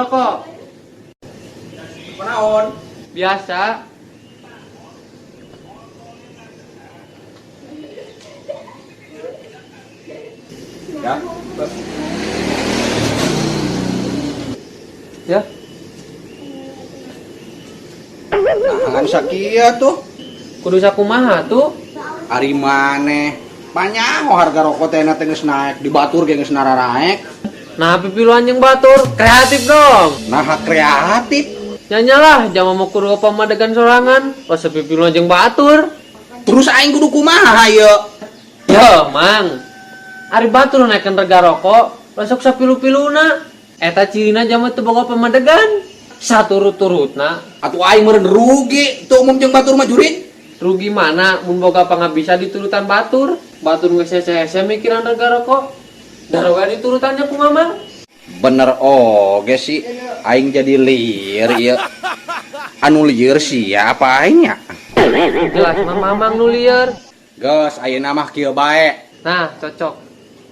rokok. Kunaon? Biasa. Ya. Ya. Nah, sakieu tuh. Kudu sakumaha tuh? Ari maneh. Panyaho harga rokok teh teh geus naik, di batur ge geus nararaek. Nah, pipiluan jeung batur, kreatif dong. Nah, kreatif. Nyanyalah, jama mau kudu pamadegan sorangan, pas pipiluan jeung batur. Terus aing kudu kumaha ieu? Yo, Mang. Ari batur naikkeun rega rokok, sok sapilu-piluna. Eta cirina jama teu boga pamadegan. Saturut-turutna. Atuh aing meureun rugi teu umum jeung batur mah jurig. Rugi mana mun boga pangabisa diturutan batur. Batur geus hese-hese mikiran rega rokok. Daroga diturutannya ku Mamang. Bener oge sih, aing jadi lieur ieu. Anu lieur siapa aing nya? Jelas mah Mamang nu lieur. Geus ayeuna mah kieu bae. Nah, cocok.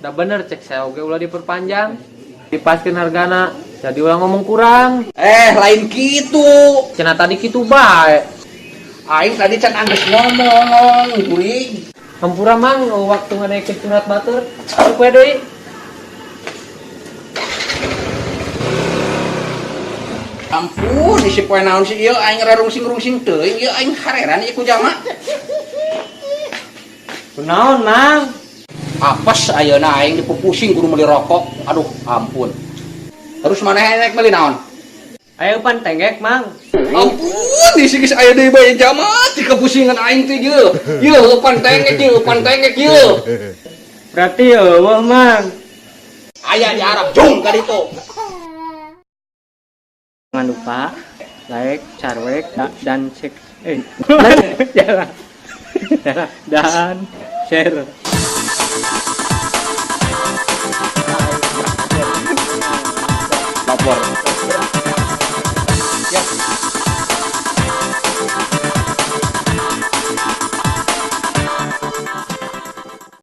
Udah bener cek saya oge ulah diperpanjang. Dipaskeun hargana, jadi ulah ngomong kurang. Eh, lain kitu. Cenah tadi kitu bae. Aing tadi can anggeus ngomong, kuring. Hampura Mang, waktu ngadaikeun curhat batur. Kue deui. Ampun, isi poe naon sih ieu aing rarungsing-rungsing teuing ieu aing hareran ieu ku jama. Kunaon, Mang? Apes ayeuna aing dipupusing kudu meuli rokok. Aduh, ampun. Terus maneh rek meuli naon? Ayo pan tenggek, Mang. Ampun, isi geus aya deui bae jama dikapusingan aing teh ieu. Ieu pan tengek ieu, pan tengek ieu. Berarti eueuh, Mang. Aya di Arab jung ka ditu. Jangan lupa like, share, dan share. Dan share.